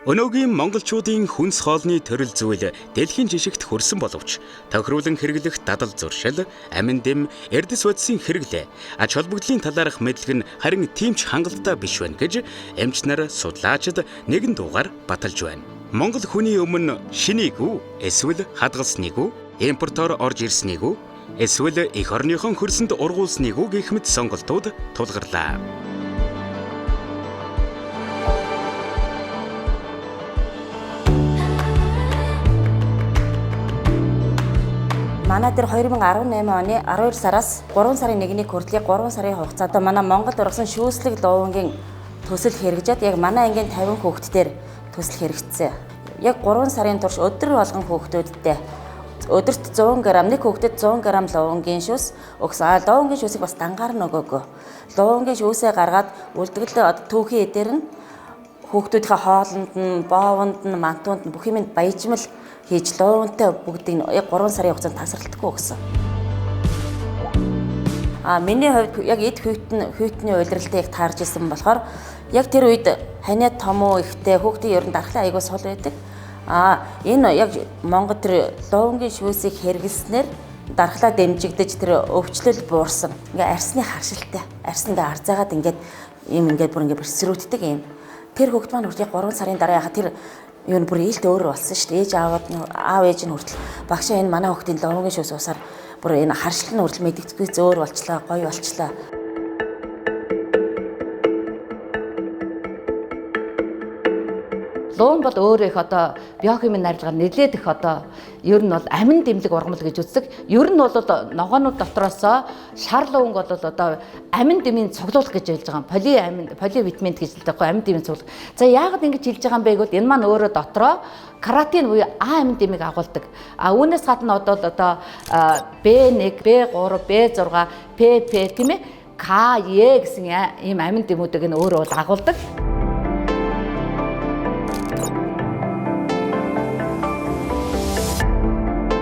Өнөөгийн монголчуудын хүнс хоолны төрөл зүйл дэлхийн жишгт хүрсэн боловч тохируулан хэрэглэх дадал зуршил, амин дэм, эрдэс бодисын хэрэглээ, ач холбогдлын талаарх мэдлэг нь харин тийм ч хангалттай биш байна гэж эмч нар, судлаачид нэгэн дуугаар баталж байна. Монгол хүний өмнө шинийг үү, эсвэл хадгалсныг үү, импортоор орж ирснийг үү, эсвэл эх орныхон хөрсөнд ургуулсныг үү гэх мэт сонголтууд тулгарлаа. Манай дээр 2018 оны 12 сараас 3 сарын 1-ний хүртэл 3 сарын хугацаанд манай Монгол ургасан шүүслэг луувангийн төсөл хэрэгжээд яг манай ангийн 50 хүүхэд дээр төсөл хэрэгжсэн. Яг 3 сарын турш өдөр болгон хүүхдүүдтэй өдөрт 100 г, нэг хүүхдэд 100 г луувангийн шүүс өгсөн. А луувангийн шүүсийг бас дангаар нь өгөөгүй. Луувангийн шүүсээ гаргаад үлдгэл одоо түүхийн эдээр нь хүүхдүүдийнхээ хоолнд нь, боовонд нь, мантуунд нь бүх юмд баяжмал хийж луувантай бүгдийг яг 3 сарын хугацаанд тасралтгүй өгсөн. А миний хувьд яг эд хүйтний улиралтай яг таарж исэн болохоор яг тэр үед ханиа том уу ихтэй хүүхдийн ер нь дархлаа айгүй сул байдаг. А энэ яг Монгол тэр луувангийн шүүсийг хэрэглэснээр дархлаа дэмжигдэж тэр өвчлөл буурсан. Ингээ арсны харшилтай. Арс ингээ арзаагаад ингээд ийм ингээд бүр ингээ бэрсрүүтдэг юм. Тэр хүүхд маань хүртэл 3 сарын дараа яхаа тэр юу н бүр ээлт өөр болсон шүү дээ. Ээж аавд нь аав ээж нь хүртэл багшаа энэ манай хүүхдийн луувангийн шүүс уусаар бүр энэ харшил нь хүртэл мэдэгдэхгүй зөөр болчлаа, гоё болчлаа. Луун бол өөрөө их одоо биохимийн найрлагаар нэлээд их одоо ер нь бол амин дэмлэг ургамал гэж үздэг. Ер нь бол ногоонууд дотроосоо шар луунг бол одоо амин дэмийн цуглуулах гэж хэлж байгаа юм. Поли амин, поливитамин гэж хэлдэг байхгүй, амин дэмийн цуглуулах. За яагаад ингэж хэлж байгаа юм бэ гэвэл энэ маань өөрөө дотроо каротин буюу А амин дэмийг агуулдаг. А үүнээс гадна одоо B1, B3, B6, PP тийм ээ К, Е гэсэн ийм амин дэмүүдийг нь өөрөө бол агуулдаг.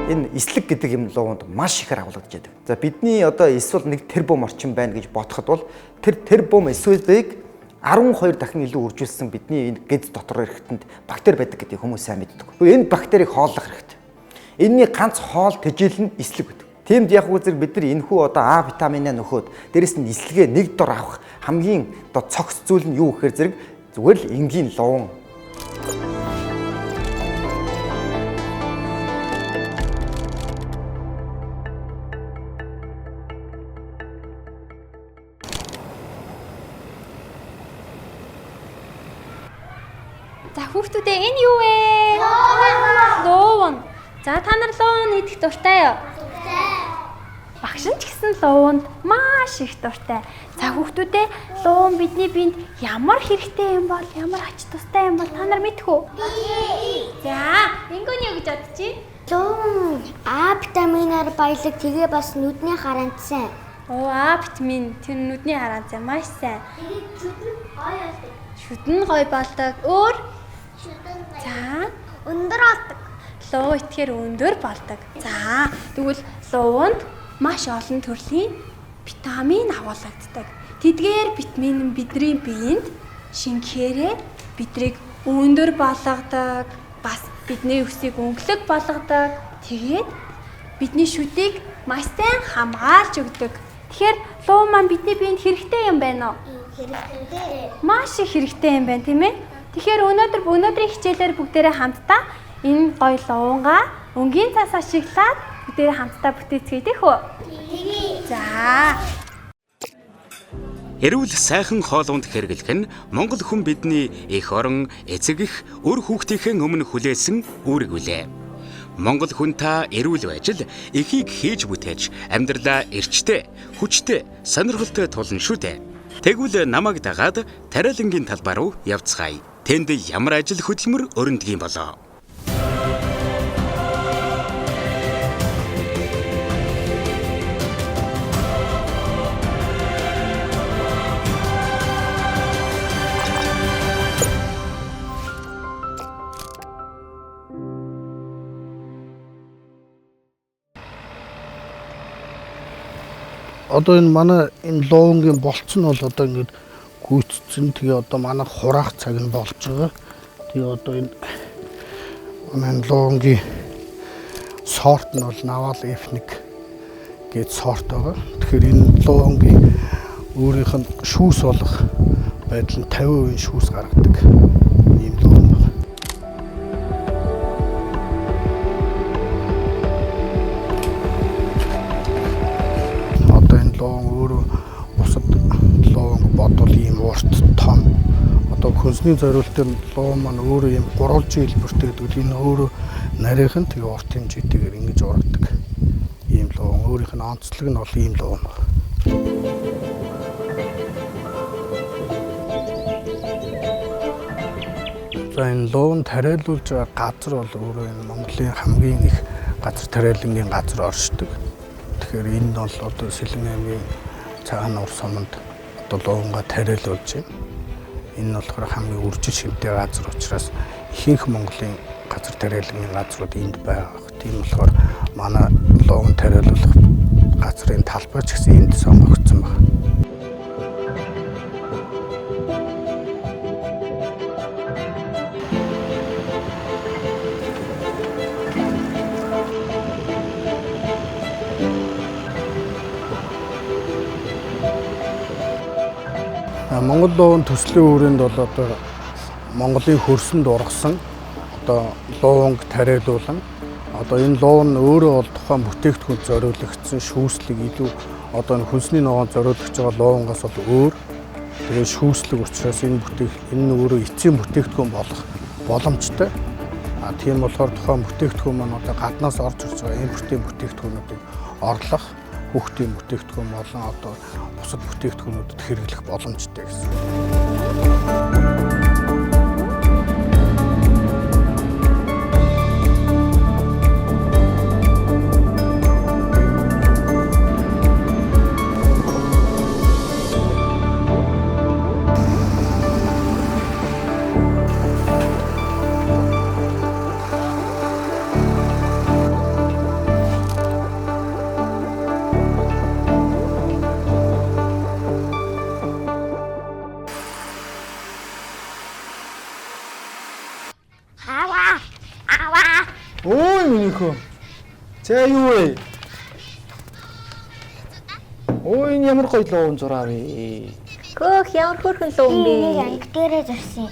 Энэ эслэг гэдэг юм луунд маш ихээр агуулгадж байдаг. За бидний одоо эс бол 1 тэрбум орчим байна гэж бодоход бол тэр тэрбум эсүүдийг 12 дахин илүү үржүүлсэн бидний энэ гэд дотор эрэхтэнд бактери байдаг гэдгийг хүмүүс сайн мэддэг. Энэ бактерийг хооллох хэрэгтэй. Энийний ганц хоол тэжээл нь эслэг гэдэг. Тиймд яг үзэр бид нар энэхүү одоо А витаминаа нөхөөд дээрэс нь эслэгээ нэг дор авах хамгийн одоо цогц зүйл нь юу гэхээр зэрэг зүгээр л энгийн луун. За хүүхдүүдээ энэ юу вэ? Лууван. За та нар лууван идэх дуртай юу? Дуртай. Багш нь ч гэсэн лууванд маш их дуртай. За хүүхдүүдээ лууван бидний биед ямар хэрэгтэй юм бол, ямар ач тустай юм бол та нар мэдэх үү? За, Ингүүн юу гэж бодож байна? Лууван А витаминаар баялаг, тэгээ бас нүдний хараанд сайн. Оо, А витамин тэр нүдний хараанд сайн, маш сайн. Тэгээд шүдэн гоё болдог. Шүдэн гоё болдог. Өөр? Шүдэн. За, өндөр болдог. Луу итгэхэр өндөр болдог. За, тэгвэл луунд маш олон төрлийн витамин агуулгаддаг. Тэдгээр витамин бидний биед шингэхээрээ бидрийг өндөр болгодог, бас бидний өсийг өнгөлөг болгодог. Тэгээд бидний шүдийг маш сайн хамгаалж өгдөг. Тэгэхээр луу маань бидний биед хэрэгтэй юм байна уу? Хэрэгтэй. Маш их хэрэгтэй юм байна, тийм ээ? Тэгэхээр өнөөдрийн хичээлээр бүгдээрээ хамтдаа энэ гоё луунгаа өнгийн цаас ашиглаад бүгдээрээ хамтдаа бүтээцгээе тийх үү? Тэгээ. За. Эрүүл сайхан хоолунд хэрэглэх нь Монгол хүн бидний эх орон, эцэг эх, үр хүүхдийнхээ өмнө хүлээсэн үүрэг үлээ. Монгол хүн та эрүүл байж л эхийг хийж бүтээж амьдралаа эрчтэй, хүчтэй, сонирхолтой тулна шүү дээ. Тэгвэл намайг дагаад тариалангийн талбай руу явцгаая. Тэнд ямар ажил хөдөлмөр өрнөдөг юм болоо? Одоо энэ манай энэ луунгийн болц нь бол одоо ингээд гүйцсэн. Тэгээ одоо манай хураах цаг нь болж байгаа. Тэгээ одоо энэ манай луунгийн сорт нь бол Naval F1 гээд сорт байгаа. Тэгэхээр энэ луунгийн өөрийнх нь шүүс болох байдал нь 50% шүүс гаргадаг ийм луун байна. Одоо энэ луун өөрөө бусад луун бодвол ийм урт том. Одоо хөнсний зориултын луун маань өөрөө ийм гурвалжин хэлбэртэй гэдэг нь энэ өөрөө нарийнхан тэгээ урт хэмжээтэйгээр ингэж ургадаг ийм луун. Өөрийнх нь онцлог нь бол ийм луун байна. За энэ луун тариалуулж байгаа газар бол өөрөө энэ Монголын хамгийн их газар тариалангийн газар оршдог. Тэгэхээр энэ бол одоо Сэлэн аймгийн Цагаан уур суманд одоо луунгаа тариалуулж байна. Энэ нь болохоор хамгийн үржил шимтэй газар учраас ихэнх Монголын газар тариалангийн газрууд энд байгаа. Тийм болохоор манай луун тариалуулах газрын талбай ч гэсэн энд сонгогдсон байна. Монгол луун төслийн хүрээнд бол одоо Монголын хөрсөнд ургасан одоо луунг тариалуулан одоо энэ луун нь өөрөө бол тухайн бүтээгдэхүүнд зориулагдсан шүүслэг илүү одоо энэ хөнсний ногоон зориулагдж байгаа луунгаас бол өөр. Тэгээ шүүслэг учраас энэ энэ өөрөө эцсийн бүтээгдэхүүн болох боломжтой. А тийм болохоор тухайн бүтээгдэхүүн маань одоо гаднаас орж ирж байгаа импортын бүтээгдэхүүнүүдийг орлох, хүүхдийн бүтээгдэхүүн болон одоо бусад бүтээгдэхүүнүүдэд хэрэглэх боломжтой гэсэн. Ой минийхөө. За юу вэ? Ой энэ ямар гоё луун зураа вэ? Хөөх ямар хөөрхөн луун бэ? Нэг анги дээрээ зурсан.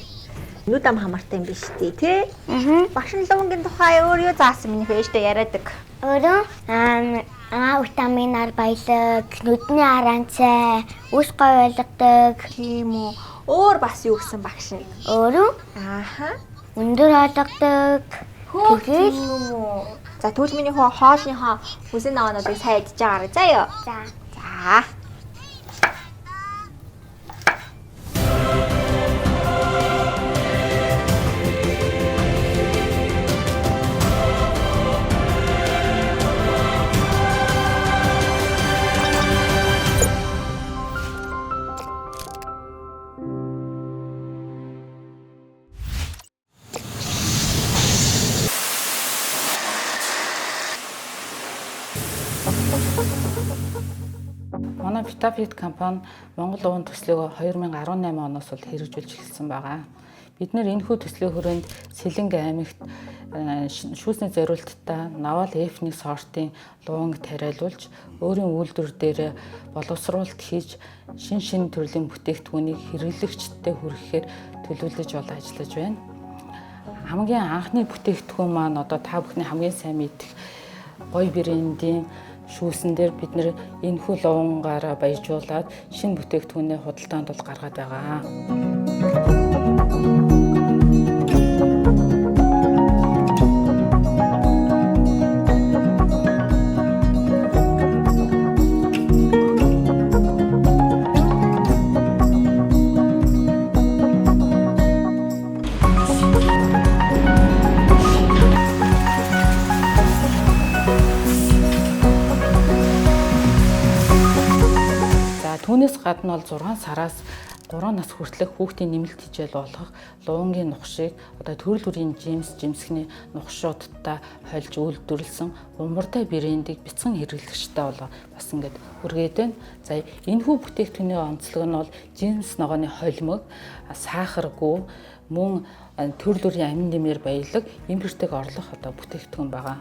Нүд ам хамартай юм биш үү тий? Багш нь луунгийн тухай өөр юу заасан минийхөө ээжтэй яриадаг. Өөрөө А витаминаар баялаг, нүдний хараанцай, үс гой ойлгодог. Тийм үү. Өөр бас юу гэсэн багш нь? Өөрөө? Ааха. Өндөр ойлгодог. Тэгэл юм уу? За тэгвэл миний хөө хоолныхоо хүсэн ногоонуудыг сайн идэж байгаарай. За юу? За. За. Манай Vitafeed компани Монгол уун төслийг 2018 оноос бол хэрэгжүүлж эхэлсэн байгаа. Бид нэр энэхүү төслийн хүрээнд Сэлэнг аймагт шүүсний зориулттай Naval F1 сортын луунг тариалуулж өөрийн үйлдвэр дээр боловсруулалт хийж шин төрлийн бүтээгдэхүүнийг хэрэглэгчдэд хүргэхээр төлөвлөж бол ажиллаж байна. Хамгийн анхны бүтээгдэхүүн маань одоо та бүхний хамгийн сайн мэдэх гоё брендийн шүүсэн дээр бид нэр энэхүү луунгаараа баяжуулаад шинэ бүтээгдэхүүнээ худалдаанд бол гаргаад байгаа. Түүнээс гадна бол 6 сараас 3 нас хүртэлх хүүхдийн нэмэлт хичээл болгох луунгийн нухшийг одоо төрөл бүрийн жимс жимсгний нухшуудтай хольж үйлдвэрлэсэн умардай брендийг бяцхан хэрэглэгчтэй болоо бас ингээд хүргээд байна. За энэхүү бүтээгдэхүүний онцлог нь бол жимс ногооны холимог, сахаргүй, Мөн төрөл бүрийн амин дэмээр баялаг импортыг орлох одоо бүтээгдэхүүн байгаа.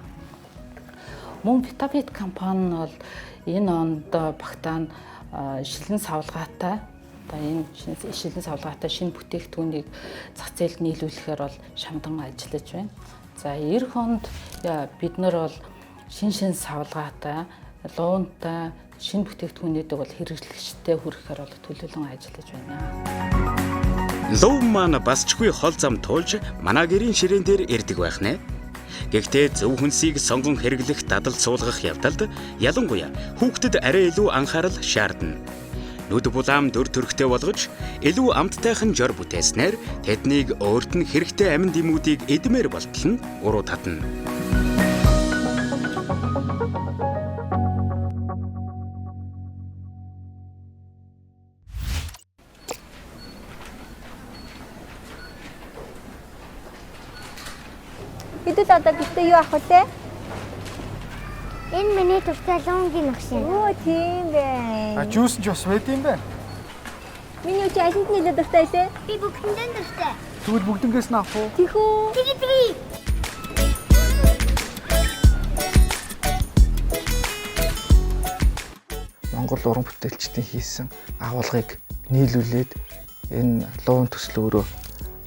Мөн Vitavit компани нь бол энэ онд багтаан шилэн савлгаатай одоо энэ шилэн савлгаатай шинэ бүтээгдэхүүнийг зах зээлд нийлүүлэхээр бол шамдан ажиллаж байна. За эх онд бид нар бол шин савлгаатай, луунтай шинэ бүтээгдэхүүнүүдийг бол хэрэглэгчдэд хүргэхээр бол төлөөлөн ажиллаж байна. Лув маань басчгүй хол зам туулж манай гэрийн ширээн дээр ирдэг байх нэ. Гэхдээ зөв хүнсийг сонгон хэрэглэх дадал суулгах явдалд ялангуяа хүүхдэд арай илүү анхаарал шаардна. Нүд булаам дүр төрхтэй болгож илүү амттайхан жор бүтээснээр тэднийг өөрт нь хэрэгтэй амин дэмүүдийг эдмээр болтол нь уруу татна. Хэдүүл одоо гэртээ юу авах вэ? Энэ миний дуртай луунгийн нөх шин. Оо тийм бэ. А жуус нь ч бас байд юм байна. Миний үчи алинд нь илүү дуртай лээ? Би бүгдэндээ дуртай. Тэгвэл бүгднгээс нь авах уу? Тийх үү? Тги тги. Монгол уран бүтээлчдийн хийсэн агуулгыг нийлүүлээд энэ луун төсөл өөрөө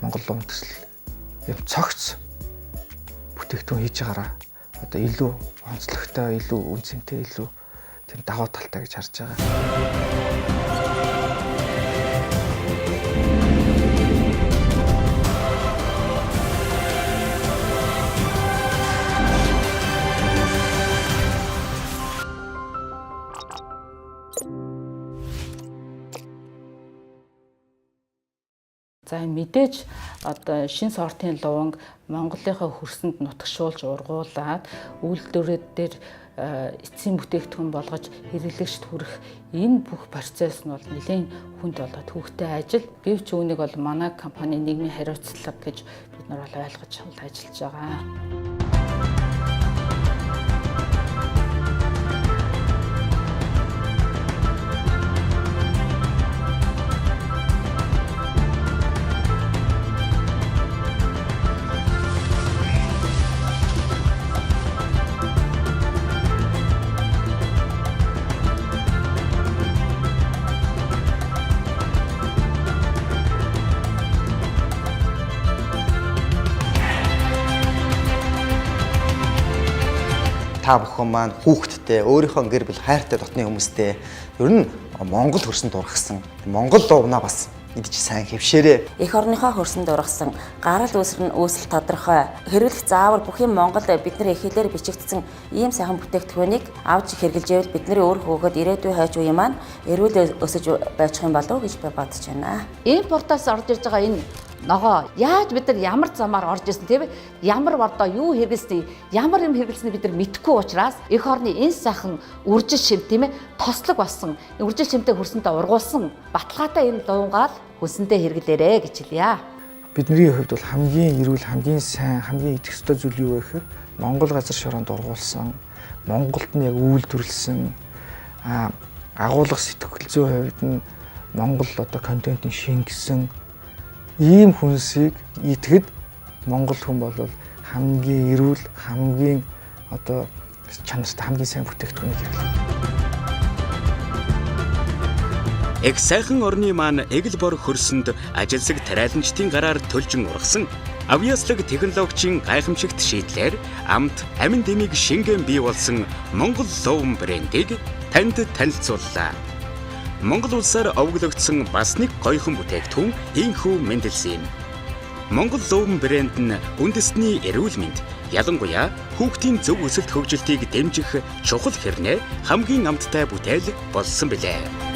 Монгол луун төсөл юм цогц бүтээгдэхүүн хийж байгаараа одоо илүү онцлогтой, илүү үн цэнтэй, илүү тийм давуу талтай гэж харж байгаа. За мэдээж одоо шин сортын луванг Монголынхаа хөрсөнд нутагшуулж ургуулад үйлдвэрүүд дээр эцсийн бүтээгдэхүүн болгож хэрэглэгчд хүрэх энэ бүх процесс нь бол нэлээд хүнд болоо төвхтэй ажил. Гэвч үүнийг бол манай компани нийгмийн хариуцлага гэж бид нар бол ойлгож ажиллаж байгаа. Та бүхэн маань хүүхэдтэй, өөрийнхөө гэр бүл хайртай дотны хүмүүстэй ер нь Монгол хөрсөнд ургасан, Монгол луунаа бас идэж сайн хэвшээрээ. Эх орныхоо хөрсөнд ургасан, гарал үүсэр нь үүсэл тодорхой, хэрэглэх заавар бүх юм Монгол бидний их хэлээр бичигдсэн ийм сайхан бүтээгдэхүүнийг авч хэрэглэжээвэл бидний өөр хөөгд ирээдүйн хойч үе маань эрүүл өсөж байчих юм болов уу гэж би бодож байна. Импортоос орж ирж байгаа энэ ногоо яаж бид нар ямар замаар орж ирсэн тийм ямар одоо юу хэрэглэсний ямар юм хэрэглэсний бид нар мэдэхгүй учраас эх орны энэ сайхан үржил шим тийм тослог болсон үржил шимтэй хөрсөндөө ургуулсан баталгаатай энэ луунгаал хөрсөндөө хэрэглээрэ гэж хэлье. Бидний хувьд бол хамгийн эрүүл, хамгийн сайн, хамгийн идэх ёстой зүйл юу вэ гэхээр Монгол газар шороонд ургуулсан, Монголд нь яг үйлдвэрлэсэн агуулга сэтгэл зүйн хувьд нь Монгол одоо контентын шингэсэн ийм хүнсийг идэхэд Монгол хүн бол хамгийн эрүүл, хамгийн одоо чанартай, хамгийн сайн бүтээгдэхүүнийг хэрэглэнэ. Эх сайхан орны маань эгэл бор хөрсөнд ажилсаг тариаланчдын гараар төлжин ургасан авьяаслаг технологичийн гайхамшигт шийдлээр амт амин дэмийг шингэн бий болсон Монгол луван брендийг танд танилцууллаа. Монгол улсаар овоглогдсон бас нэг гоёхон бүтээгдэхүүн инхүү мэндэлсэн юм. Монгол луван брэнд нь үндэсний эрүүл мэнд, ялангуяа хүүхдийн зөв өсөлт хөгжилтийг дэмжих чухал хэрнээ хамгийн амттай бүтээл болсон билээ.